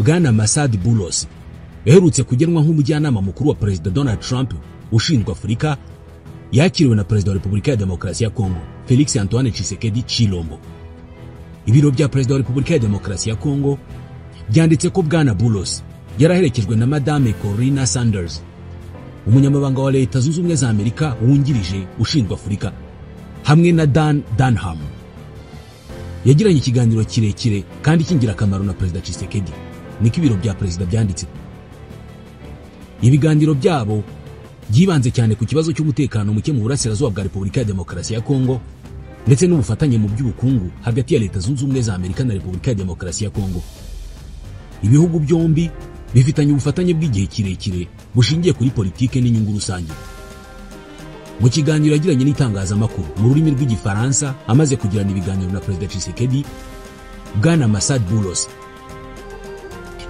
Bwana Massad Boulos yaherutse kugenwa nk'umujyanama mukuru wa Perezida Donald Trump ushinzwe Afurika, yakiriwe na Perezida wa Repubulika ya Demokarasi ya Kongo Felix Antoine Tshisekedi Tshilombo. Ibiro bya Perezida wa Repubulika ya Demokarasi ya Kongo byanditse ko Bwana Boulos yaraherekejwe na Madame Corina Sanders, umunyamabanga wa Leta Zunze Ubumwe za Amerika wungirije ushinzwe Afurika, hamwe na Dan Dunham. Yagiranye ikiganiro kirekire kandi cy'ingirakamaro na Perezida Tshisekedi, niko ibiro bya Perezida byanditse. Ibiganiro byabo byibanze cyane ku kibazo cy'umutekano muke mu burasirazuba bwa Repubulika ya Demokarasi ya Kongo ndetse n'ubufatanye mu by'ubukungu hagati ya Leta Zunze Ubumwe za Amerika na Repubulika ya Demokarasi ya Kongo. Ibihugu byombi bifitanye ubufatanye bw'igihe kirekire bushingiye kuri politike n'inyungu rusange. Mu kiganiro yagiranye n'itangazamakuru mu rurimi rw'Igifaransa amaze kugirana ibiganiro na Perezida Tshisekedi, Bwana Massad Boulos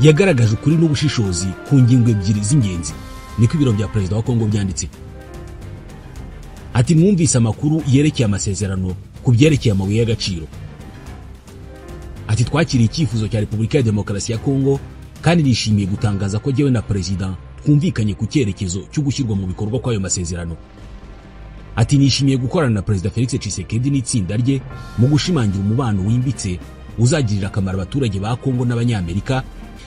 yagaragaje ukuri n'ubushishozi ku ngingo ebyiri z'ingenzi, niko ibiro bya Perezida wa Kongo byanditse. Ati mwumvise amakuru yerekeye amasezerano ku byerekeye amabuye y'agaciro. Ati twakiriye icyifuzo cya Repubulika ya Demokarasi ya Kongo kandi nishimiye gutangaza ko jyewe na Perezida twumvikanye ku cyerekezo cyo gushyirwa mu bikorwa kw'ayo masezerano. Ati nishimiye gukorana na Perezida Felix Tshisekedi n'itsinda rye mu gushimangira umubano wimbitse uzagirira akamaro abaturage ba Kongo n'Abanyamerika,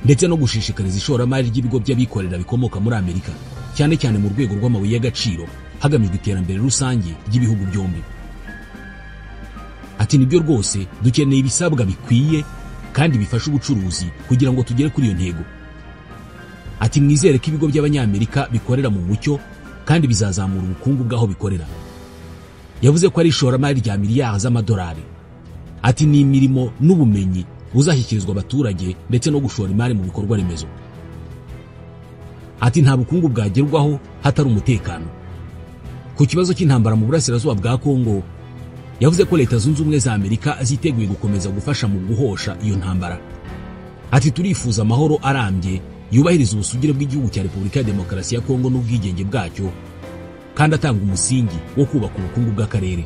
ndetse no gushishikariza ishoramari ry'ibigo by'abikorera bikomoka muri Amerika, cyane cyane mu rwego rw'amabuye y'agaciro, hagamijwe iterambere rusange ry'ibihugu byombi. Ati nibyo rwose dukeneye ibisabwa bikwiye kandi bifasha ubucuruzi kugira ngo tugere kuri iyo ntego. Ati mwizere ko ibigo by'Abanyamerika bikorera mu mucyo kandi bizazamura ubukungu bw'aho bikorera. Yavuze ko ari ishoramari rya miliyari z'amadolari. Ati ni imirimo n'ubumenyi buzashyikirizwa abaturage ndetse no gushora imari mu bikorwa remezo. Ati nta bukungu bwagerwaho hatari umutekano. Ku kibazo cy'intambara mu burasirazuba bwa Kongo, yavuze ko Leta Zunze Ubumwe za Amerika ziteguye gukomeza gufasha mu guhosha iyo ntambara. Ati turifuza amahoro arambye yubahiriza ubusugire bw'igihugu cya Repubulika ya Demokarasi ya Kongo n'ubwigenge bwacyo, kandi atanga umusingi wo kubaka ubukungu bw'akarere.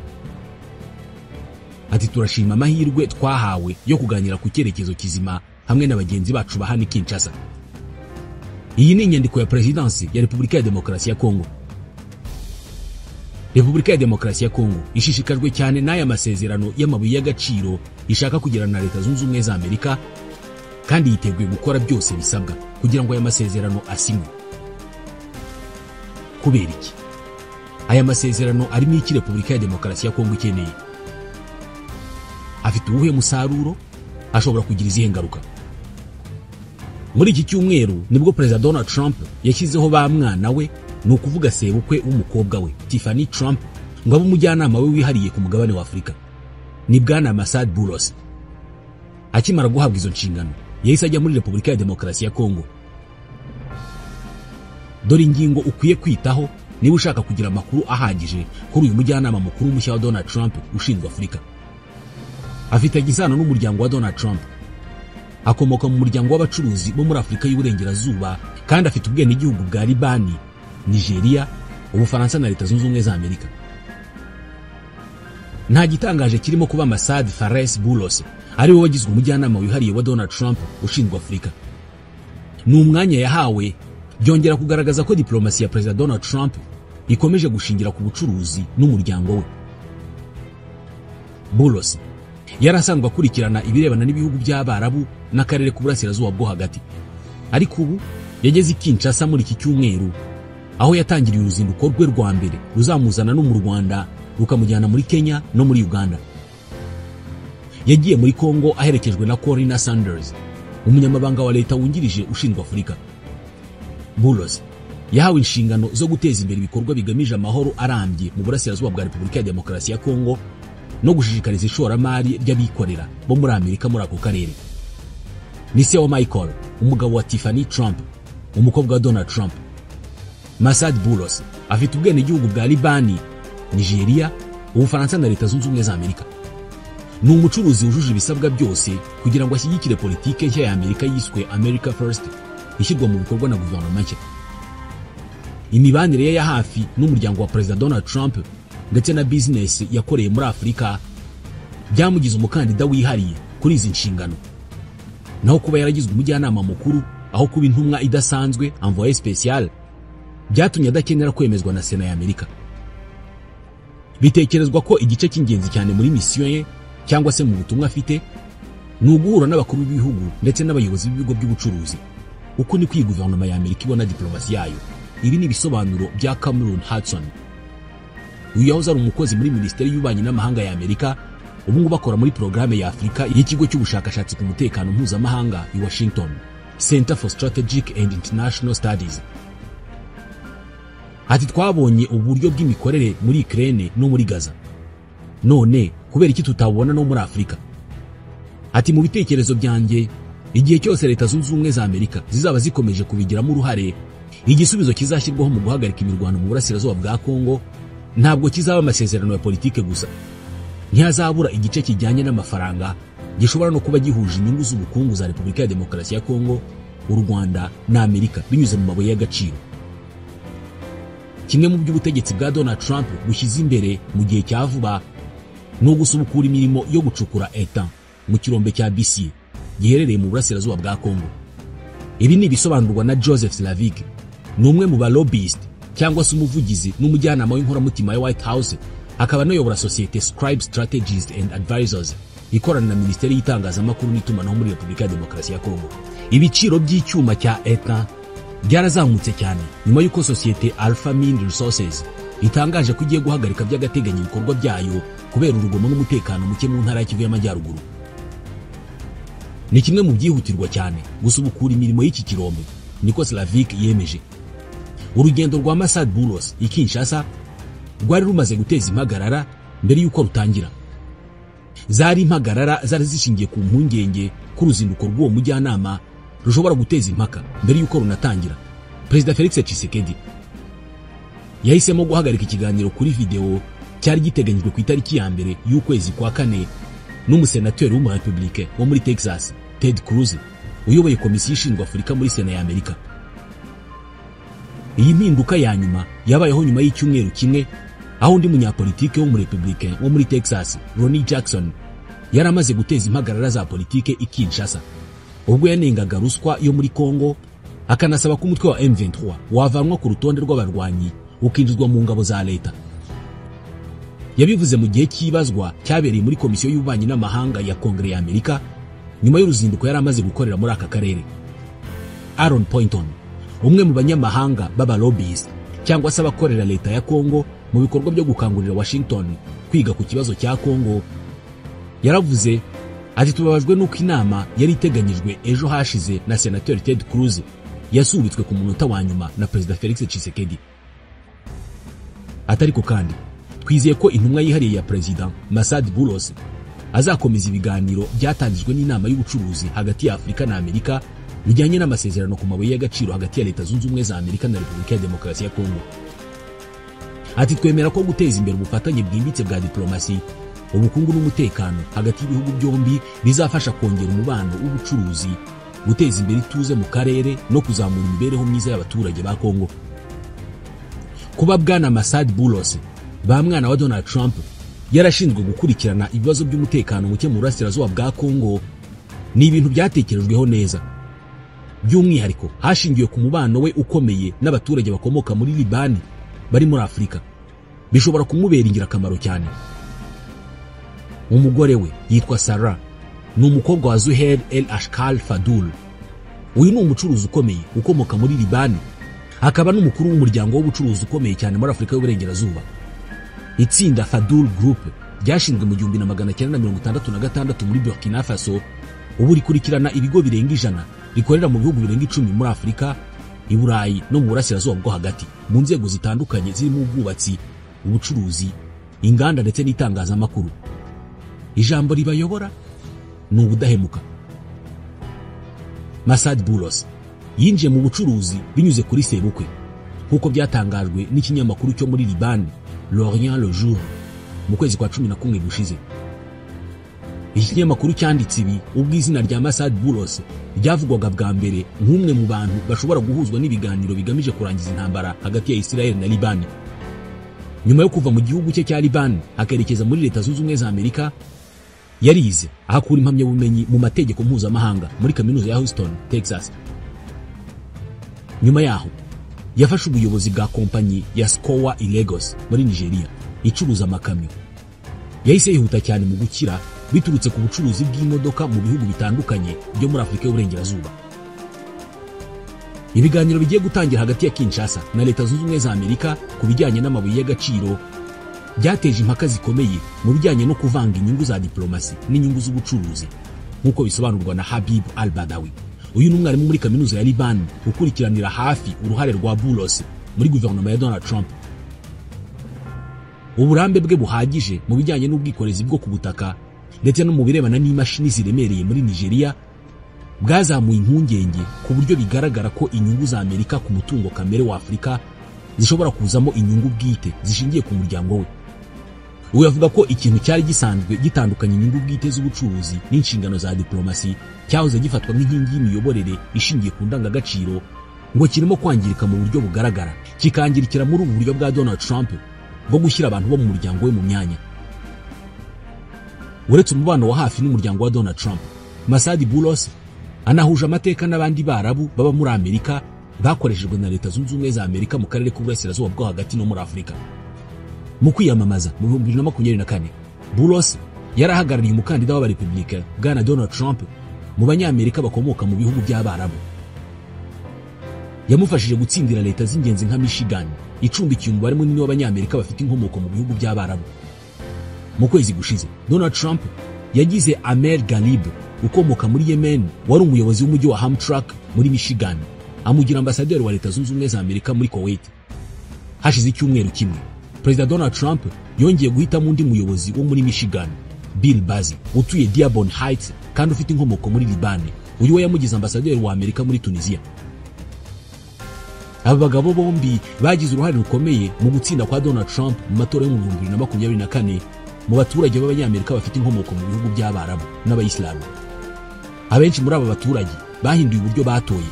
Ati turashima amahirwe twahawe yo kuganira ku cyerekezo kizima hamwe na bagenzi bacu ba hano Kinshasa. Iyi ni inyandiko ya Perezidansi ya Repubulika ya Demokarasi ya Kongo. Repubulika ya Demokarasi ya Kongo ishishikajwe cyane n'aya masezerano y'amabuye y'agaciro ishaka kugirana na Leta Zunze Ubumwe za Amerika, kandi yiteguye gukora byose bisabwa kugira ngo aya masezerano asinywe. Kubera iki? Aya masezerano arimo iki Repubulika ya Demokarasi ya Kongo ikeneye? Afite uwuhe musaruro? Ashobora kugira izihe ngaruka? Muri iki cyumweru nibwo Perezida Donald Trump yashyizeho ba mwana we, ni ukuvuga sebukwe w'umukobwa we Tiffany Trump, ngo abe umujyanama we wihariye ku mugabane wa Afurika. Ni Bwana Massad Boulos. Akimara guhabwa izo nshingano yahise ajya muri Repubulika ya Demokarasi ya Kongo. Dore ingingo ukwiye kwitaho niba ushaka kugira amakuru ahagije kuri uyu mujyanama mukuru mushya wa Donald Trump ushinzwe Afurika. Afitanye isano n'umuryango wa Donald Trump. Akomoka mu muryango w'abacuruzi bo muri Afurika y'Uburengerazuba, kandi afite ubwenegihugu bwa Libani, Nigeria, Ubufaransa na Leta Zunze Ubumwe za Amerika. Nta gitangaje kirimo kuba Massad Fares Boulos ari we wagizwe umujyanama wihariye wa Donald Trump ushinzwe Afurika. Ni umwanya yahawe byongera kugaragaza ko diplomasi ya Perezida Donald Trump ikomeje gushingira ku bucuruzi n'umuryango we. Boulos yari asanzwe akurikirana ibirebana n'ibihugu by'Abarabu n'akarere k'Uburasirazuba bwo hagati, ariko ubu yageze i Kinshasa muri iki cyumweru, aho yatangiriye uruzinduko rwe rwa mbere ruzamuzana no mu Rwanda rukamujyana muri Kenya no muri Uganda. Yagiye muri Kongo aherekejwe na Corina Sanders, umunyamabanga wa leta wungirije ushinzwe Afurika. Boulos yahawe inshingano zo guteza imbere ibikorwa bigamije amahoro arambye mu burasirazuba bwa Repubulika ya Demokarasi ya Kongo no gushishikariza ishoramari ry'abikorera bo muri Amerika muri ako karere. Ni se wa Michael, umugabo wa Tiffany Trump, umukobwa wa Donald Trump. Massad Boulos afite ubwenegihugu bwa Libani, Nigeria, Ubufaransa na Leta Zunze Ubumwe za Amerika. Ni umucuruzi wujuje ibisabwa byose kugira ngo ashyigikire politike nshya ya Amerika yiswe America First, ishyirwa mu bikorwa na guverinoma nshya. Imibanire ye ya hafi n'umuryango wa Perezida Donald Trump ndetse na business yakoreye muri Afurika byamugize umukandida wihariye kuri izi nshingano. Naho kuba yaragizwe umujyanama mukuru aho kuba intumwa idasanzwe, envoyé spécial, byatumye adakenera kwemezwa na Sena ya Amerika. Bitekerezwa ko igice cy'ingenzi cyane muri misiyo ye cyangwa se mu butumwa afite ni uguhura n'abakuru b'ibihugu ndetse n'abayobozi b'ibigo by'ubucuruzi. Uko ni iyi guverinoma ya Amerika ibona diplomasi yayo. Ibi ni ibisobanuro bya Cameron Hudson. Uyu yahoze ari umukozi muri Minisiteri y'Ububanyi n'Amahanga ya Amerika, ubu ngubu akora muri porogaramu ya Afurika y'ikigo cy'ubushakashatsi ku mutekano mpuzamahanga i Washington, Center for Strategic and International Studies. Ati: "Twabonye uburyo bw'imikorere muri Ukraine no muri Gaza, none kubera iki tutabona no muri Afurika?" Ati: "Mu bitekerezo byanjye, igihe cyose Leta Zunze Ubumwe za Amerika zizaba zikomeje kubigiramo uruhare, igisubizo kizashyirwaho mu guhagarika imirwano mu burasirazuba bwa Kongo ntabwo kizaba amasezerano ya politike gusa. Ntihazabura igice kijyanye n'amafaranga gishobora no kuba gihuje inyungu z'ubukungu za Repubulika ya Demokarasi ya Kongo, u Rwanda na Amerika binyuze mu mabuye y'agaciro." Kimwe mu by'ubutegetsi bwa Donald Trump bushyize imbere mu gihe cya vuba ni ugusubukura imirimo yo gucukura étain mu kirombe cya Bisie giherereye mu burasirazuba bwa Kongo. Ibi ni ibisobanurwa na Joseph Slavik. Ni umwe mu ba lobbyist cyangwa se umuvugizi n'umujyanama w'inkoramutima ya White House, akaba anayobora sosiyete Scribe Strategies and Advisors ikorana na Minisiteri y'Itangazamakuru n'Itumanaho muri Repubulika ya Demokarasi ya Kongo. Ibiciro by'icyuma cya étain byarazamutse cyane nyuma y'uko sosiyete Alpha Mine Resources itangaje ko igiye guhagarika by'agateganyo ibikorwa byayo kubera urugomo n'umutekano muke mu ntara ya Kivu y'Amajyaruguru. Ni kimwe mu byihutirwa cyane gusubukura imirimo y'iki kirombe, niko Slavik yemeje. Urugendo rwa Masad Boulos i Kinshasa rwari rumaze guteza impagarara mbere y'uko rutangira. Zari impagarara zari zishingiye ku mpungenge ko uruzinduko rw'uwo mujyanama rushobora guteza impaka mbere y'uko runatangira. Perezida Felix Tshisekedi yahisemo guhagarika ikiganiro kuri videwo cyari giteganyijwe ku itariki ya 1 y'ukwezi kwa 4 n'umusenateri w'umurepublike wo muri Texas, Ted Cruz, uyoboye komisiyo ishinzwe Afurika muri Sena ya Amerika. Iyi mpinduka ya nyuma yabayeho nyuma y'icyumweru kimwe, aho undi munyapolitike w'umurepublike wo muri Texas, Ronnie Jackson, yari amaze guteza impagarara za politike i Kinshasa ubwo yanengaga ruswa yo muri Congo, akanasaba ko umutwe wa M23 wavanwa ku rutonde rw'abarwanyi ukinjizwa mu ngabo za leta. Yabivuze mu gihe cy'ibazwa cyabereye muri komisiyo y'ububanyi n'amahanga ya Kongere ya Amerika nyuma y'uruzinduko yari amaze gukorera muri aka karere. Aaron Poynton, umwe mu banyamahanga b'aba lobbyist cyangwa se abakorera leta ya Congo mu bikorwa byo gukangurira Washington kwiga ku kibazo cya Congo, yaravuze ati: "Tubabajwe n'uko inama yari iteganyijwe ejo hashize na Senateri Ted Cruz yasubitswe ku munota wa nyuma na Perezida Felix Tshisekedi." Atariko kandi twizeye ko intumwa yihariye ya Perezida Masad Boulos azakomeza ibiganiro byatangijwe n'inama y'ubucuruzi hagati ya Afurika na Amerika bijyanye n'amasezerano ku mabuye y'agaciro hagati ya Leta Zunze Ubumwe za Amerika na Repubulika ya Demokarasi ya Kongo. Ati: "Twemera ko guteza imbere ubufatanye bwimbitse bwa diplomasi, ubukungu n'umutekano hagati y'ibihugu byombi bizafasha kongera umubano w'ubucuruzi, guteza imbere ituze mu karere no kuzamura imibereho myiza y'abaturage ba Kongo." Kuba Bwana Masad Boulos, ba mwana wa Donald Trump, yarashinzwe gukurikirana ibibazo by'umutekano muke mu burasirazuba bwa Kongo ni ibintu byatekerejweho neza, by'umwihariko hashingiwe ku mubano we ukomeye n'abaturage bakomoka muri Libani bari muri Afurika. Bishobora kumubera ingirakamaro cyane. Umugore we yitwa Sarah, ni umukobwa wa Zuhair El Ashkal Fadul. Uyu ni umucuruzi ukomeye ukomoka muri Libani, akaba n'umukuru w'umuryango w'ubucuruzi ukomeye cyane muri Afurika y'Uburengerazuba. Itsinda Fadul Group ryashinzwe mu 1966 muri Burkina Faso, ubu rikurikirana ibigo birenga 100 rikorera mu bihugu birenga 10 muri Afurika, i Burayi no mu burasirazuba bwo hagati, mu nzego zitandukanye zirimo ubwubatsi, ubucuruzi, inganda ndetse n'itangazamakuru. Ijambo ribayobora ni ubudahemuka. Masad Boulos yinjiye mu bucuruzi binyuze kuri sebukwe, nk'uko byatangajwe n'ikinyamakuru cyo muri Libani L'Orient Le Jour mu kwezi kwa 11 gushize. Iki kinyamakuru cyanditse ibi ubwo izina rya Masad Boulos ryavugwaga bwa mbere nk'umwe mu bantu bashobora guhuzwa n'ibiganiro bigamije kurangiza intambara hagati ya Israel na Libani. Nyuma yo kuva mu gihugu cye cya Libani akerekeza muri Leta Zunze Ubumwe za Amerika, Yarize ahakura impamyabumenyi mu mategeko mpuzamahanga muri kaminuza ya Houston, Texas. Nyuma yaho yafashe ubuyobozi bwa kompanyi ya Scoa i Lagos muri Nigeria icuruza amakamyo. Yahise yihuta cyane mu gukira biturutse ku bucuruzi bw'imodoka mu bihugu bitandukanye byo muri Afurika y'Uburengerazuba. Ibiganiro bigiye gutangira hagati ya Kinshasa na Leta Zunze Ubumwe za Amerika ku bijyanye n'amabuye y'agaciro byateje impaka zikomeye mu bijyanye no kuvanga inyungu za diplomasi n'inyungu z'ubucuruzi, nk'uko bisobanurwa na Habib Al-Badawi. Uyu ni umwarimu muri kaminuza ya Liban ukurikiranira hafi uruhare rwa Boulos muri guverinoma ya Donald Trump. Uburambe bwe buhagije mu bijyanye n'ubwikorezi bwo ku butaka ndetse no mu birebana n'imashini ziremereye muri Nigeria bwazamuye impungenge ku buryo bigaragara ko inyungu za Amerika ku mutungo kamere wa Afurika zishobora kuzamo inyungu bwite zishingiye ku muryango we. Uyu avuga ko ikintu cyari gisanzwe gitandukanye inyungu bwite z'ubucuruzi n'inshingano za diplomasi cyahoze gifatwa nk'inkingi y'imiyoborere ishingiye ku ndangagaciro ngo kirimo kwangirika mu buryo bugaragara, kikangirikira muri ubu buryo bwa Donald Trump bwo gushyira abantu bo mu muryango we mu myanya. Uretse umubano wa hafi n'umuryango wa Donald Trump, Masadi Boulos anahuje amateka n'abandi Barabu baba muri Amerika bakoreshejwe na Leta Zunze Ubumwe za Amerika mu karere k'Uburasirazuba bwo hagati no muri Afurika. Mu kwiyamamaza mu 2024, Boulos yarahagarariye umukandida w'abarepublika bwana Donald Trump mu banyamerika bakomoka mu bihugu by'Abarabu. Yamufashije gutsindira leta z'ingenzi nka Michigan, icumbikiye umubare munini w'abanyamerika bafite inkomoko mu bihugu by'Abarabu. Mu kwezi gushize, Donald Trump yagize Amer Ghalib ukomoka muri Yemen wari umuyobozi w'umujyi wa Hamtramck muri Michigan, amugira ambasaderi wa Leta Zunze Ubumwe za Amerika muri Kuwait. Hashize icyumweru kimwe, Perezida Donald Trump yongeye guhitamo undi muyobozi wo muri Michigan, Bill Bazzi, utuye Dearborn Heights kandi ufite inkomoko muri Liban. Uyu we yamugize ambasaderi wa Amerika muri Tunisia. Aba bagabo bombi bagize uruhare rukomeye mu gutsinda kwa Donald Trump mu matora yo mu 2024 mu baturage b'abanyamerika bafite inkomoko mu bihugu by'Abarabu n'Abayisilamu. Abenshi muri aba baturage bahinduye uburyo batoye,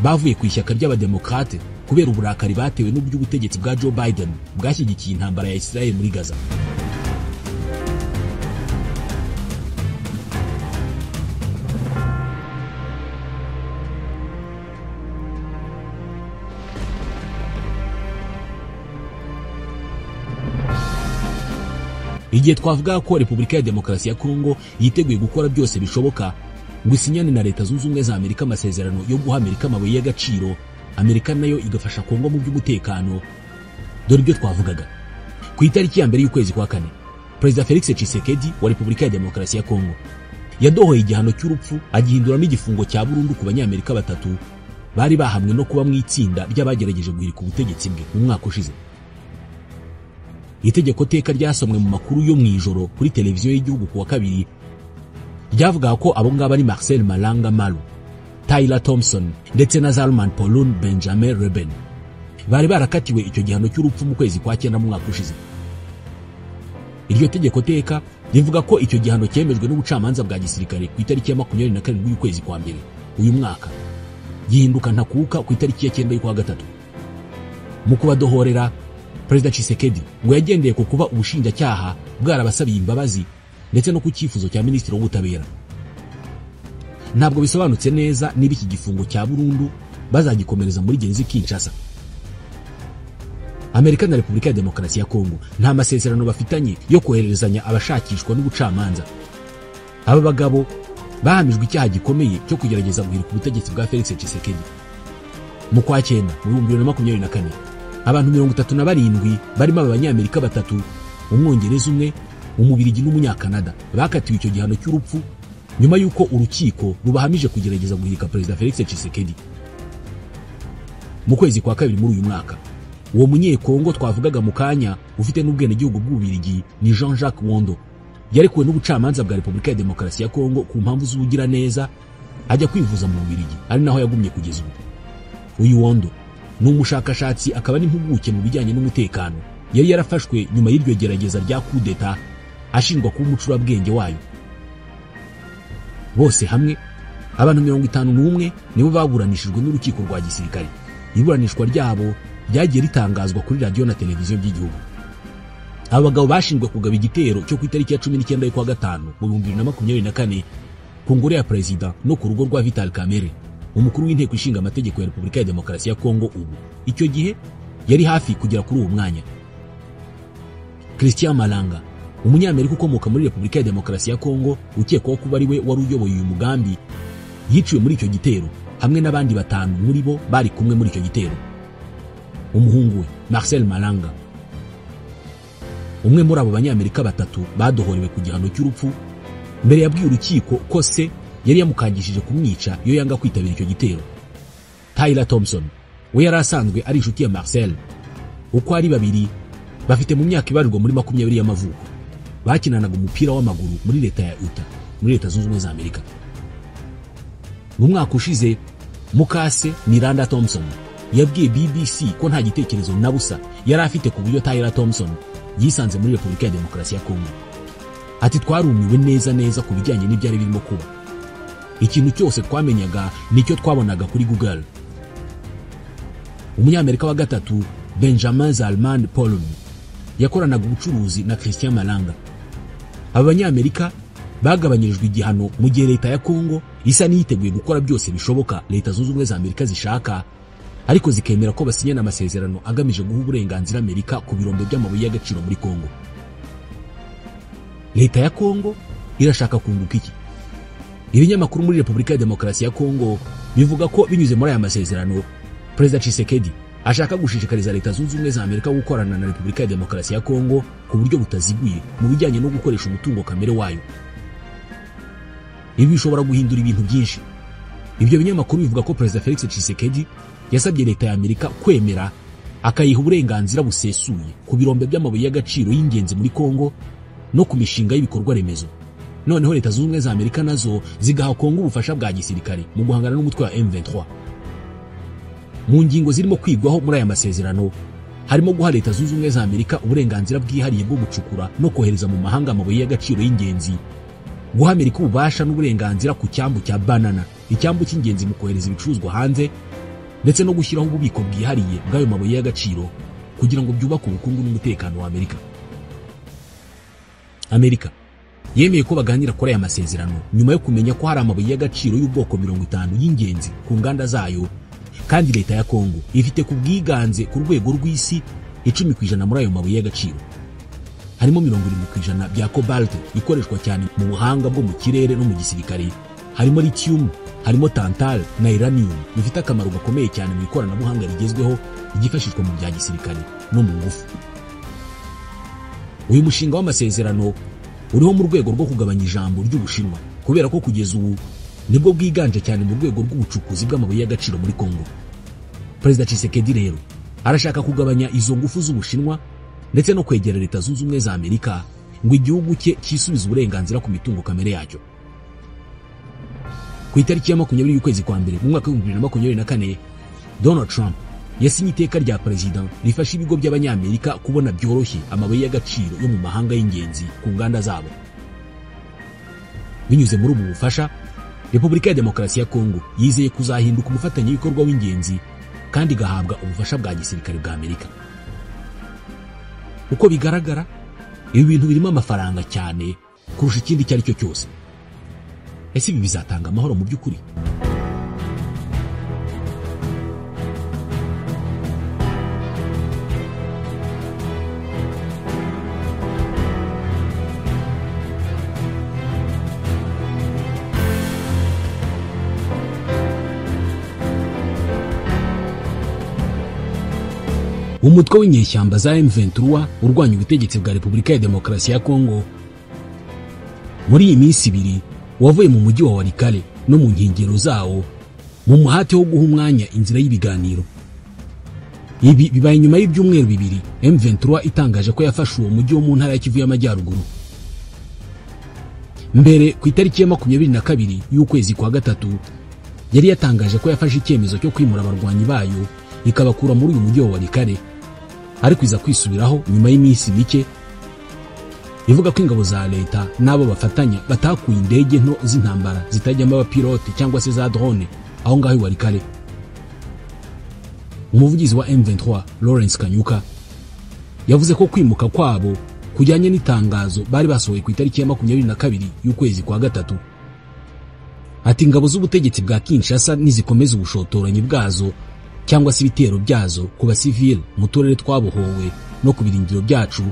bavuye ku ishyaka ry'abademokrate kubera uburakari batewe n'uburyo ubutegetsi bwa Joe Biden bwashyigikiye intambara ya Israel muri Gaza. Igihe twavuga ko Repubulika ya Demokarasi ya Kongo yiteguye gukora byose bishoboka ngo isinyane na Leta Zunze Ubumwe za Amerika amasezerano yo guha Amerika amabuye y'agaciro, Amerika nayo igafasha Kongo mu by'umutekano, dore ibyo twavugaga. Ku itariki ya mbere y'ukwezi kwa kane, Perezida Felix Tshisekedi wa Repubulika ya Demokarasi ya Kongo yadohoye igihano cy'urupfu agihinduramo igifungo cya burundu ku banyamerika batatu bari bahamwe no kuba mu itsinda ry'abagerageje guhirika ubutegetsi bwe mu mwaka ushize. Itegeko teka ryasomwe mu makuru yo mu ijoro kuri televiziyo y'igihugu ku wa kabiri ryavuga ko abo ngabo ari Marcel Malanga Malu, Tyler Thompson ndetse na Zalman Paulun Benjamin Reben. Bari barakatiwe icyo gihano cy'urupfu mu kwezi kwa cyenda mu mwaka ushize. Iryo tegeko teka rivuga ko icyo gihano cyemejwe n'ubucamanza bwa gisirikare ku itariki ya 27 y'ukwezi kwa mbere uyu mwaka, gihinduka ntakuka ku itariki ya 9 y'ukwa gatatu. Mu kubadohorera, Perezida Tshisekedi ngo yagendeye ku kuba ubushinjacyaha bwarabasabiye imbabazi ndetse no ku cyifuzo cya Minisitiri w'Ubutabera. Ntabwo bisobanutse neza niba iki gifungo cya burundu bazagikomereza muri gereza Kinshasa. Amerika na Repubulika ya Demokarasi ya Kongo nta masezerano bafitanye yo kohererezanya abashakishwa n'ubucamanza. Aba bagabo bahamijwe icyaha gikomeye cyo kugerageza guhirika ubutegetsi bwa Felix Tshisekedi. Mu kwa cyenda mu 2024, abantu 37 barimo abanyamerika batatu, umwongereza umwe, umubirigi n'umunyakanada bakatiwe icyo gihano cy'urupfu nyuma y'uko urukiko rubahamije kugerageza guhirika Perezida Felix Tshisekedi. Mu kwezi kwa kabiri muri uyu mwaka, uwo munyekongo twavugaga mu kanya ufite n'ubwenegihugu bw'Ububirigi ni Jean-Jacques Wondo, yarekuwe n'ubucamanza bwa Repubulika ya Demokarasi ya Kongo ku mpamvu z'ubugiraneza ajya kwivuza mu Bubirigi, ari naho yagumye kugeza ubu. Uyu Wondo ni umushakashatsi akaba n'impuguke mu bijyanye n'umutekano. Yari yarafashwe nyuma y'iryo gerageza rya coup d'etat ashinjwa kuba umucurabwenge wayo. Bose hamwe abantu 51 nibo baburanishijwe n'urukiko rwa gisirikare. Iburanishwa ryabo ryagiye ritangazwa kuri radio na televiziyo by'igihugu. Aba bagabo bashinzwe kugaba igitero cyo ku itariki ya 19 y'ukwa gatanu mu 2024 ku ngoro ya perezida no ku rugo rwa Vital Kamerhe, umukuru w'inteko ishinga amategeko ya Repubulika ya Demokarasi ya Kongo ubu. Icyo gihe yari hafi kugera kuri uwo mwanya. Christian Malanga, umunyamerika ukomoka muri Repubulika ya Demokarasi ya Kongo, ukekwaho kuba ari we wari uyoboye uyu mugambi, yiciwe muri icyo gitero hamwe n'abandi batanu muri bo bari kumwe muri icyo gitero. Umuhungu we Marcel Malanga, umwe muri abo banyamerika batatu badohorewe ku gihano cy'urupfu, mbere yabwiye urukiko ko se yari yamukangishije kumwica iyo yanga kwitabira icyo gitero. Tyler Thompson we yari asanzwe ari inshuti ya Marcel. Uko ari babiri bafite mu myaka ibarirwa muri 20 y'amavuko, bakinanaga umupira w'amaguru muri leta ya Utah muri Leta Zunze Ubumwe za Amerika. Mu mwaka ushize mukase Miranda Thompson yabwiye BBC ko nta gitekerezo na busa yari afite ku buryo Tyler Thompson yisanze muri Repubulika ya Demokarasi ya Kongo. Ati twarumiwe neza neza ku bijyanye n'ibyari birimo kuba. Ikintu cyose twamenyaga nicyo twabonaga kuri Google. Umunyamerika wa gatatu Benjamin Zalman Polun yakoranaga ubucuruzi na Christian Malanga. Aba banyamerika bagabanyirijwe igihano mu gihe leta ya Kongo isa n'iyiteguye gukora byose bishoboka Leta Zunze Ubumwe za Amerika zishaka, ariko zikemera ko basinyana amasezerano agamije guha uburenganzira Amerika ku birombe by'amabuye y'agaciro muri Kongo. Leta ya Kongo irashaka kunguka iki? Ibinyamakuru muri Repubulika ya Demokarasi ya Kongo bivuga ko binyuze muri aya masezerano Perezida Tshisekedi ashaka gushishikariza Leta Zunze Ubumwe za Amerika gukorana na Repubulika ya Demokarasi ya Kongo ku buryo butaziguye mu bijyanye no gukoresha umutungo kamere wayo. Ibi bishobora guhindura ibintu byinshi. Ibyo binyamakuru bivuga ko Perezida Felix Tshisekedi yasabye leta ya Amerika kwemera akayiha uburenganzira busesuye ku birombe by'amabuye y'agaciro y'ingenzi muri Kongo no ku mishinga y'ibikorwa remezo. Noneho Leta Zunze Ubumwe za Amerika nazo zigaha Kongo ubufasha bwa gisirikare mu guhangana n'umutwe wa M23. Mu ngingo zirimo kwigwaho muri aya masezerano harimo guha Leta Zunze Ubumwe za Amerika uburenganzira bwihariye bwo gucukura no kohereza mu mahanga amabuye y'agaciro y'ingenzi, guha Amerika ububasha n'uburenganzira ku cyambu cya Banana, icyambu cy'ingenzi mu kohereza ibicuruzwa hanze, ndetse no gushyiraho ububiko bwihariye bw'ayo mabuye y'agaciro kugira ngo byubake ubukungu n'umutekano wa Amerika. Amerika yemeye ko baganira kuri aya masezerano nyuma yo kumenya ko hari amabuye y'agaciro y'ubwoko 50 y'ingenzi ku nganda zayo, kandi leta ya Kongo ifite ku bwiganze ku rwego rw'isi 10% muri ayo mabuye y'agaciro. Harimo 70% bya cobalt ikoreshwa cyane mu buhanga bwo mu kirere no mu gisirikare, harimo lithium, harimo tantal na uranium bifite akamaro gakomeye cyane mu ikoranabuhanga rigezweho ryifashishwa mu bya gisirikare no mu ngufu. Uyu mushinga w'amasezerano uriho mu rwego rwo kugabanya ijambo ry'Ubushinwa, kubera ko kugeza ubu nibwo bwiganje cyane mu rwego rw'ubucukuzi bw'amabuye y'agaciro muri Kongo. Perezida Tshisekedi rero arashaka kugabanya izo ngufu z'Ubushinwa ndetse no kwegera Leta Zunze Ubumwe za Amerika ngo igihugu cye cyisubize uburenganzira ku mitungo kamere yacyo. Ku itariki ya 20 y'ukwezi kwa mbere mu mwaka wa 2024, Donald Trump yasinye iteka rya perezida rifasha ibigo by'abanyamerika kubona byoroshye amabuye y'agaciro yo mu mahanga y'ingenzi ku nganda zabo. Binyuze muri ubu bufasha, Repubulika ya Demokarasi ya Kongo yizeye kuzahinduka umufatanyabikorwa w'ingenzi kandi igahabwa ubufasha bwa gisirikare bwa Amerika. Uko bigaragara, ibi bintu birimo amafaranga cyane kurusha ikindi icyo ari cyo cyose. Ese ibi bizatanga amahoro mu by'ukuri? Umutwe w'inyeshyamba za M23 urwanya ubutegetsi bwa Repubulika ya Demokarasi ya Kongo muri iyi minsi ibiri wavuye mu mujyi wa Walikale no mu nkengero zawo mu muhate wo guha umwanya inzira y'ibiganiro. Ibi bibaye nyuma y'ibyumweru bibiri M23 itangaje ko yafashe uwo mujyi wo mu ntara ya Kivu y'Amajyaruguru. Mbere ku itariki ya 22 y'ukwezi kwa gatatu yari yatangaje ko yafashe icyemezo cyo kwimura abarwanyi bayo ikabakura muri uyu mujyi wa Walikale, ariko iza kwisubiraho nyuma y'iminsi mike ivuga ko ingabo za leta n'abo bafatanya batakuye indege nto z'intambara zitajyamo abapilote cyangwa se za drone aho ngaho i Walikale. Umuvugizi wa M23 Lawrence Kanyuka yavuze ko kwimuka kwabo kujyanye n'itangazo bari basohoye ku itariki ya 22 y'ukwezi kwa gatatu. Ati ingabo z'ubutegetsi bwa Kinshasa nizikomeza ubushotoranyi bwazo cyangwa se ibitero byazo ku basivile mu turere twabohowe no ku birindiro byacu,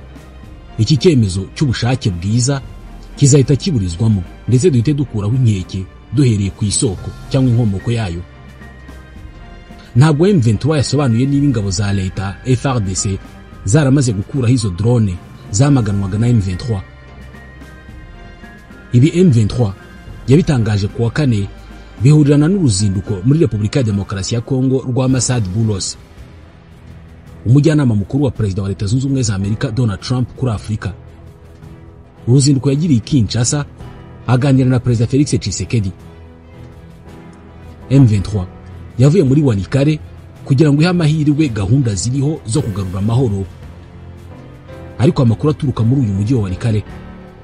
iki cyemezo cy'ubushake bwiza kizahita kiburizwamo ndetse duhite dukuraho inkeke duhereye ku isoko cyangwa inkomoko yayo. Ntabwo M23 yasobanuye niba ingabo za leta FARDC zaramaze gukuraho izo drone zamaganwaga na M23. Ibi M23 yabitangaje kuwa kane bihurirana n'uruzinduko muri Repubulika ya Demokarasi ya Kongo rwa Massad Boulos, umujyanama mukuru wa Perezida wa Leta Zunze Ubumwe za Amerika Donald Trump kuri Afurika. Uruzinduko yagiriye Kinshasa aganira na Perezida Felix Tshisekedi. M23 yavuye muri Walikale kugira ngo ihe amahirwe gahunda ziriho zo kugarura amahoro, ariko amakuru aturuka muri uyu mujyi wa Walikale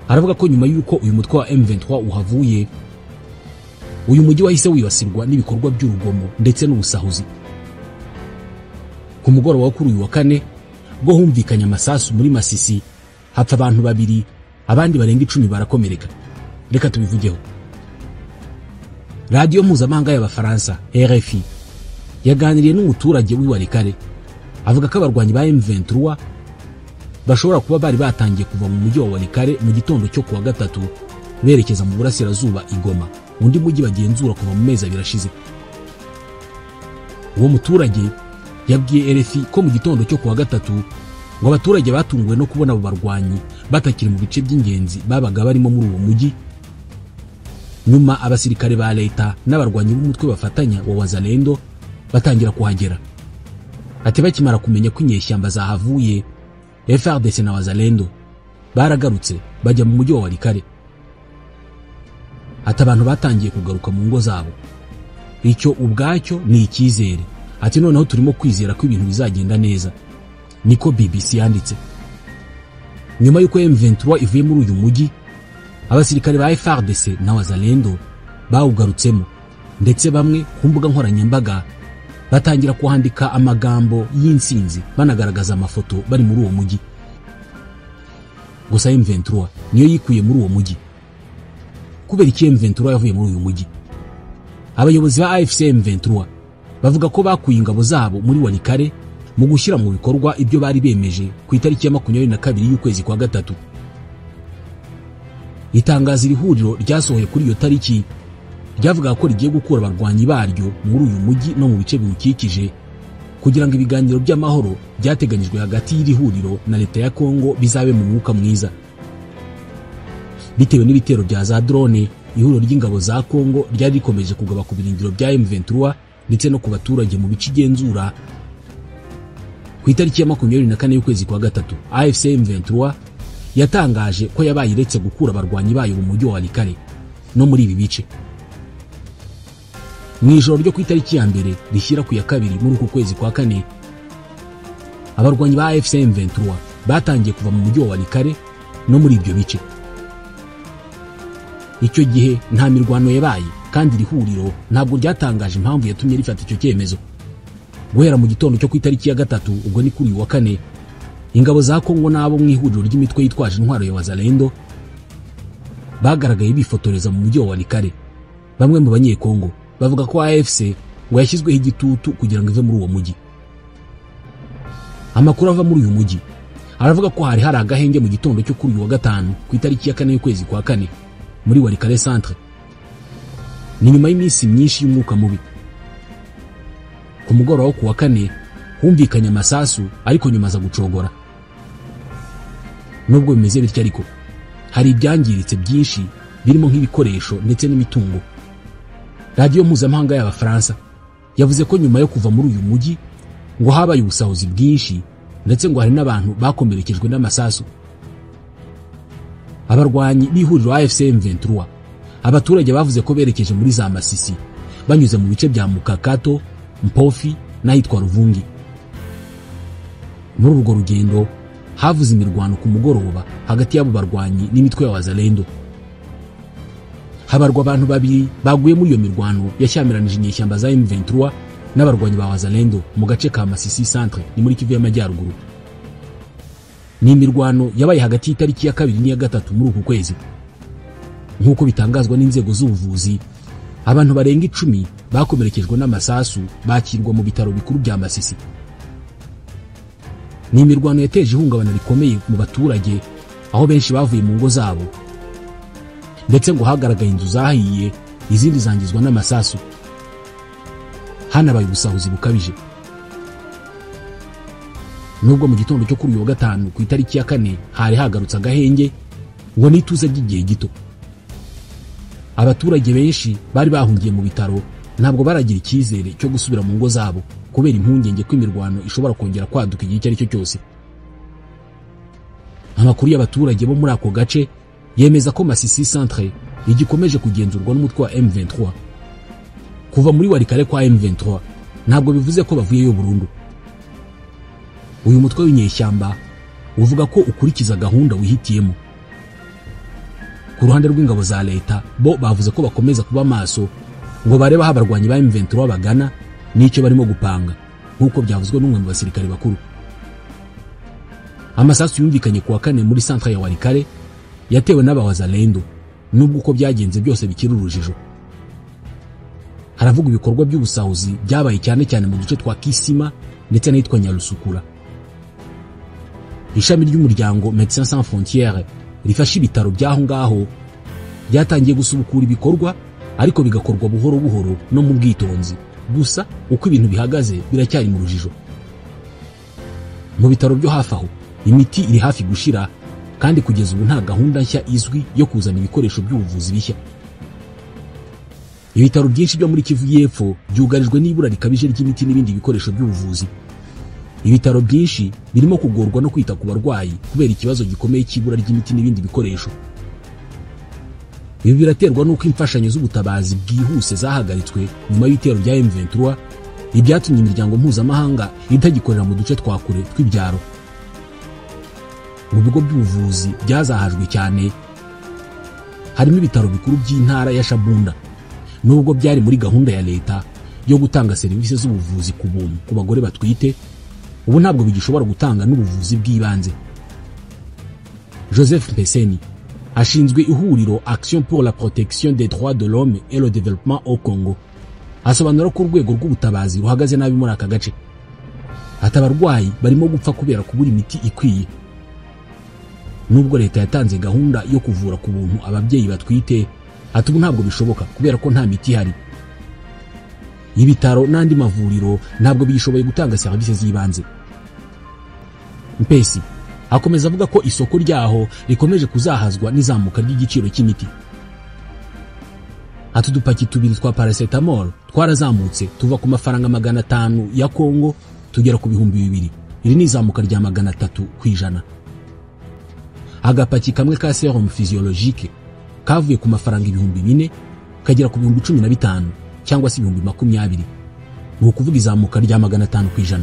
aravuga ko nyuma y'uko uyu mutwe wa M23 uhavuye, uyu mujyi wahise wibasirwa n'ibikorwa by'urugomo ndetse n'ubusahuzi. Ku mugoroba wo kuri uyu wa kane bwo humvikanye amasasu muri Masisi, hapfa abantu babiri, abandi barenga 10 barakomereka. Reka tubivugeho. Radio mpuzamahanga y'Abafaransa RFI yaganiriye n'umuturage w'i Walikale avuga ko abarwanyi ba M23 bashobora kuba bari batangiye kuva mu mujyi wa Walikale mu gitondo cyo kuwa gatatu berekeza mu burasirazuba i Goma, undi mujyi bagenzura kuva mu mezi abiri ashize. Uwo muturage yabwiye RFI ko mu gitondo cyo kuwa gatatu ngo abaturage batunguwe no kubona abo barwanyi batakiri mu bice by'ingenzi babaga barimo muri uwo mujyi. Nyuma abasirikare ba leta n'abarwanyi b'umutwe bafatanya wa Wazalendo batangira kuhagera. Ati bakimara kumenya ko inyeshyamba zahavuye, FARDC na Wazalendo baragarutse bajya mu mujyi wa Walikale. Ati abantu batangiye kugaruka mu ngo zabo, icyo ubwacyo ni icyizere. Ati noneho turimo kwizera ko ibintu bizagenda neza, niko BBC yanditse. Nyuma y'uko M23 ivuye muri uyu mujyi, abasirikare ba FARDC na Wazalendo bawugarutsemo, ndetse bamwe ku mbuga nkoranyambaga batangira kuhandika amagambo y'insinzi banagaragaza amafoto bari muri uwo mujyi. Gusa M23 niyo yikuye muri uwo mujyi. Kubera iki M23 yavuye muri uyu mujyi? Abayobozi ba AFC M23 bavuga ko bakuye ingabo zabo muri Walikale mu gushyira mu bikorwa ibyo bari bemeje ku itariki ya 22 y'ukwezi kwa gatatu. Itangazo iri huriro ryasohoye kuri iyo tariki ryavuga ko rigiye gukura abarwanyi baryo muri uyu mujyi no mu bice biwukikije kugira ngo ibiganiro by'amahoro byateganyijwe hagati y'iri huriro na leta ya Kongo bizabe mu mwuka mwiza. Bitewe n'ibitero bya za drone, ihuriro ry'ingabo za Kongo ryari rikomeje kugaba ku birindiro bya M23 ndetse no ku baturage mu bice igenzura. Ku itariki ya 24 y'ukwezi kwa gatatu, AFC M23 yatangaje ko yabaye iretse gukura abarwanyi bayo mu mujyi wa Walikale no muri ibi bice. Mu ijoro ryo ku itariki ya mbere rishyira ku ya kabiri muri uku kwezi kwa kane, abarwanyi ba AFC M23 batangiye kuva mu mujyi wa Walikale no muri ibyo bice. Icyo gihe nta mirwano yabaye kandi iri huriro ntabwo ryatangaje impamvu yatumye rifata icyo cyemezo. Guhera mu gitondo cyo ku itariki ya gatatu, ubwo ni kuri wa kane, ingabo za Kongo n'abo mu ihuriro ry'imitwe yitwaje intwaro ya Wazalendo bagaragaye bifotoreza mu mujyi wa Walikale. Bamwe mu banyekongo bavuga ko AFC ngo yashyizweho igitutu kugira ngo ive muri uwo mujyi. Amakuru ava muri uyu mujyi aravuga ko hari agahenge mu gitondo cyo kuri uyu wa gatanu ku itariki ya kane y'ukwezi kwa kane muri Walikale centre. Ni nyuma y'iminsi myinshi y'umwuka mubi. Ku mugoroba wo kuwa kane humvikanye amasasu, ariko nyuma aza gucogora. Nubwo bimeze bityo ariko hari ibyangiritse byinshi birimo nk'ibikoresho ndetse n'imitungo. Radio mpuzamahanga y'Abafaransa yavuze ko nyuma yo kuva muri uyu mujyi ngo habaye ubusahuzi bwinshi ndetse ngo hari n'abantu bakomerekejwe n'amasasu. Abarwanyi b'ihuriro AFC M23 abaturage bavuze ko berekeje muri za Masisi banyuze mu bice bya Mukakato, Mpofi n'ahitwa Ruvungi. Muri urwo rugendo havuze imirwano ku mugoroba hagati y'abo barwanyi n'imitwe ya Wazalendo. Habarwa abantu babiri baguye muri iyo mirwano yashyamiranije inyeshyamba za M23 n'abarwanyi ba Wazalendo mu gace ka Masisi centre ni muri Kivu y'Amajyaruguru. Ni imirwano yabaye hagati y'itariki ya 2 n'iya 3 muri uku kwezi. Nk'uko bitangazwa n'inzego z'ubuvuzi, abantu barenga 10 bakomerekejwe n'amasasu bakirwa mu bitaro bikuru bya Masisi. Ni imirwano yateje ihungabana rikomeye mu baturage, aho benshi bavuye mu ngo zabo, ndetse ngo hagaragaye inzu zahiye, izindi zangizwa n'amasasu. Hanabaye ubusahuzi bukabije. Nubwo mu gitondo cyo kuri uyu wa gatanu ku itariki ya 4 hari hagarutse agahenge, ngo nituze by'igihe gito. Abaturage benshi bari bahungiye mu bitaro ntabwo baragira icyizere cyo gusubira mu ngo zabo kubera impungenge ko imirwano ishobora kongera kwaduka igihe icyo ari cyo cyose. Amakuru y'abaturage bo muri ako gace yemeza ko Masisi Centre igikomeje kugenzurwa n'umutwe wa M23. Kuva muri Walikale kwa M23 ntabwo bivuze ko bavuyeyo burundu. Uyu mutwe w'inyeshyamba uvuga ko ukurikiza gahunda wihitiyemo. Ku ruhande rw'ingabo za leta bo bavuze ko bakomeza kuba maso ngo barebe aho abarwanyi ba M23 bagana n'icyo barimo gupanga, nk'uko byavuzwe n'umwe mu basirikare bakuru. Amasasu yumvikanye kuwa 4 muri centre ya Walikale yatewe n'abawazalendo, nubwo uko byagenze byose bikiri urujijo. Haravuga ibikorwa by'ubusahuzi byabaye cyane cyane mu duce twa Kisima ndetse n'ahitwa Nyarusukura. Ishami ry'umuryango Médecins Sans Frontières rifasha ibitaro by'aho ngaho byatangiye gusubukura ibikorwa, ariko bigakorwa buhoro buhoro no mu bwitonzi. Gusa uko ibintu bihagaze biracyari mu rujijo. Mu bitaro byo hafi aho imiti iri hafi gushira, kandi kugeza ubu nta gahunda nshya izwi yo kuzana ibikoresho by'ubuvuzi bishya. Ibitaro byinshi byo muri Kivu y'Epfo byugarijwe n'ibura rikabije ry'imiti n'ibindi bikoresho by'ubuvuzi. Ibitaro byinshi birimo kugorwa no kwita ku barwayi kubera ikibazo gikomeye cy'ibura ry'imiti n'ibindi bikoresho. Ibi biraterwa n'uko imfashanyo z'ubutabazi bwihuse zahagaritswe nyuma y'ibitero bya M23, ibyatumye imiryango mpuzamahanga itagikorera mu duce twa kure tw'ibyaro. Mu bigo by'ubuvuzi byazahajwe cyane harimo ibitaro bikuru by'intara ya Shabunda, nubwo byari muri gahunda ya leta yo gutanga serivisi z'ubuvuzi ku buntu ku bagore batwite, ubu ntabwo bigishobora gutanga n'ubuvuzi bw'ibanze. Joseph Mpeseni ashinzwe ihuriro Action pour la protection des droits de l'homme et le développement au Congo asobanura ko urwego rw'ubutabazi ruhagaze nabi muri aka gace. Ati abarwayi barimo gupfa kubera kubura imiti ikwiye. Nubwo leta yatanze gahunda yo kuvura ku buntu ababyeyi batwite, ati ubu ntabwo bishoboka kubera ko nta miti ihari. Ibitaro n'andi mavuriro ntabwo bishoboye gutanga serivisi z'ibanze. Mpesi akomeza avuga ko isoko ryaho rikomeje kuzahazwa n'izamuka ry'igiciro cy'imiti. Ati udupaki tubiri twa paracetamol twarazamutse tuva ku mafaranga 500 ya Kongo tugera ku 2000. Iri ni izamuka rya 300%. Agapaki kamwe ka serum physiologique kavuye ku mafaranga 4000 kagera ku 15000 cyangwa se 20000. Ni ukuvuga izamuka rya 500%.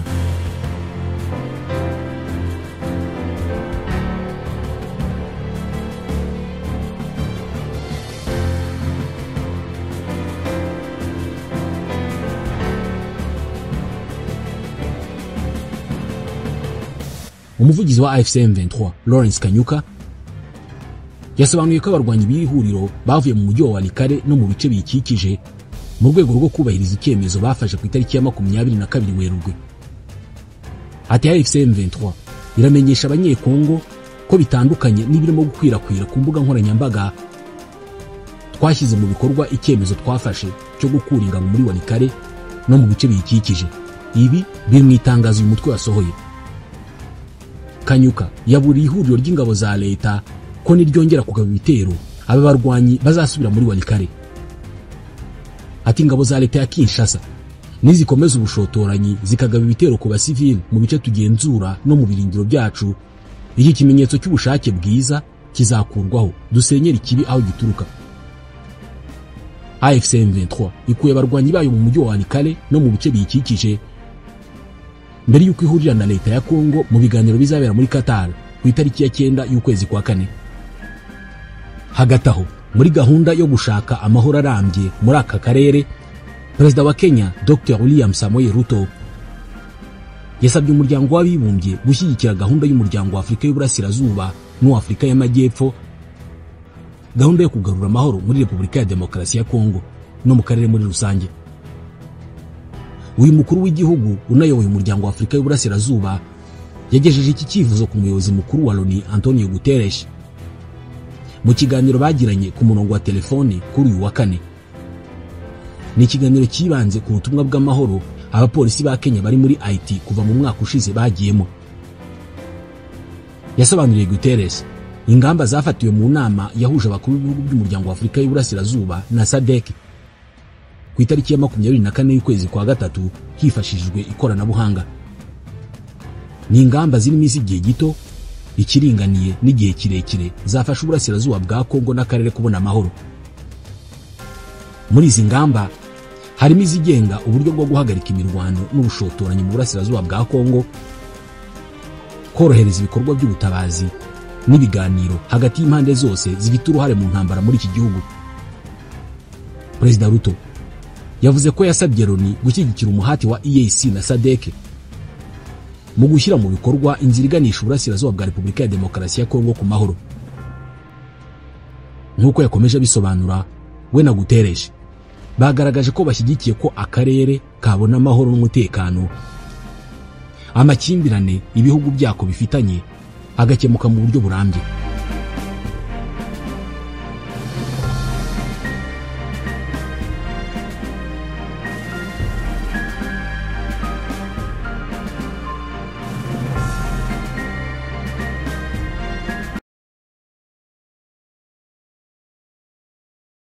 Umuvugizi wa AFC M23 Lawrence Kanyuka yasobanuye ko abarwanyi b'iri huriro bavuye mu mujyi wa Walikale no mu bice biyikikije mu rwego rwo kubahiriza icyemezo bafashe ku itariki ya 22 Werurwe. Ati AFC M23 iramenyesha abanyekongo ko bitandukanye n'ibirimo gukwirakwira ku mbuga nkoranyambaga, twashyize mu bikorwa icyemezo twafashe cyo gukura ingabo muri Walikale no mu bice biyikikije. Ibi biri mu itangazo uyu mutwe wasohoye. Kanyuka yaburiye ihuriro ry'ingabo za leta ko niryongera kugaba ibitero aba barwanyi bazasubira muri Walikale. Ati ingabo za leta ya Kinshasa nizikomeza ubushotoranyi zikagaba ibitero ku basivili mu bice tugenzura no mu birindiro byacu, iki kimenyetso cy'ubushake bwiza kizakurwaho, dusenyera ikibi aho gituruka. AFC M23 ikuye abarwanyi bayo mu mujyi wa Walikale no mu bice biyikikije mbere y'uko ihurira na leta ya Kongo mu biganiro bizabera muri Qatar ku itariki ya 9 y'ukwezi kwa 4. Hagati aho muri gahunda yo gushaka amahoro arambye muri aka karere, Perezida wa Kenya Dr. William Samoei Ruto Yasabye Umuryango w'Abibumbye gushyigikira gahunda y'Umuryango wa Afurika y'Uburasirazuba n'uw'Afurika y'Amajyepfo, gahunda yo kugarura amahoro muri Repubulika ya Demokarasi ya Kongo no mu karere muri rusange. Uyu mukuru w'igihugu unayoboye Umuryango wa Afurika y'Uburasirazuba yagejeje iki cyifuzo ku muyobozi mukuru wa Loni, Antonio Guterres, mu kiganiro bagiranye ku murongo wa telefoni kuri uyu wa kane. Ni ikiganiro cyibanze ku butumwa bw'amahoro abapolisi ba Kenya bari muri Haiti kuva mu mwaka ushize bagiyemo. Yasobanuriye Guterres ingamba zafatiwe mu nama yahuje abakuru b'ibihugu by'Umuryango wa Afurika y'Uburasirazuba na SADC ku itariki ya 24 y'ukwezi kwa gatatu hifashishijwe ikoranabuhanga. Ni ingamba zirimo iz'igihe gito, ikiringaniye n'igihe kirekire zafasha uburasirazuba bwa Kongo n'akarere kubona amahoro. Muri izi ngamba harimo izigenga uburyo bwo guhagarika imirwano n'ubushotoranyi mu burasirazuba bwa Kongo, korohereza ibikorwa by'ubutabazi n'ibiganiro hagati y'impande zose zifite uruhare mu ntambara muri iki gihugu. Perezida Ruto yavuze ko yasabye Loni gushyigikira umuhati wa EAC na SADC mu gushyira mu bikorwa inzira iganisha uburasirazuba bwa Repubulika ya Demokarasi ya Kongo ku mahoro. Nk'uko yakomeje abisobanura, we na Guterres bagaragaje ko bashyigikiye ko akarere kabona amahoro n'umutekano, amakimbirane ibihugu byako bifitanye agakemuka mu buryo burambye.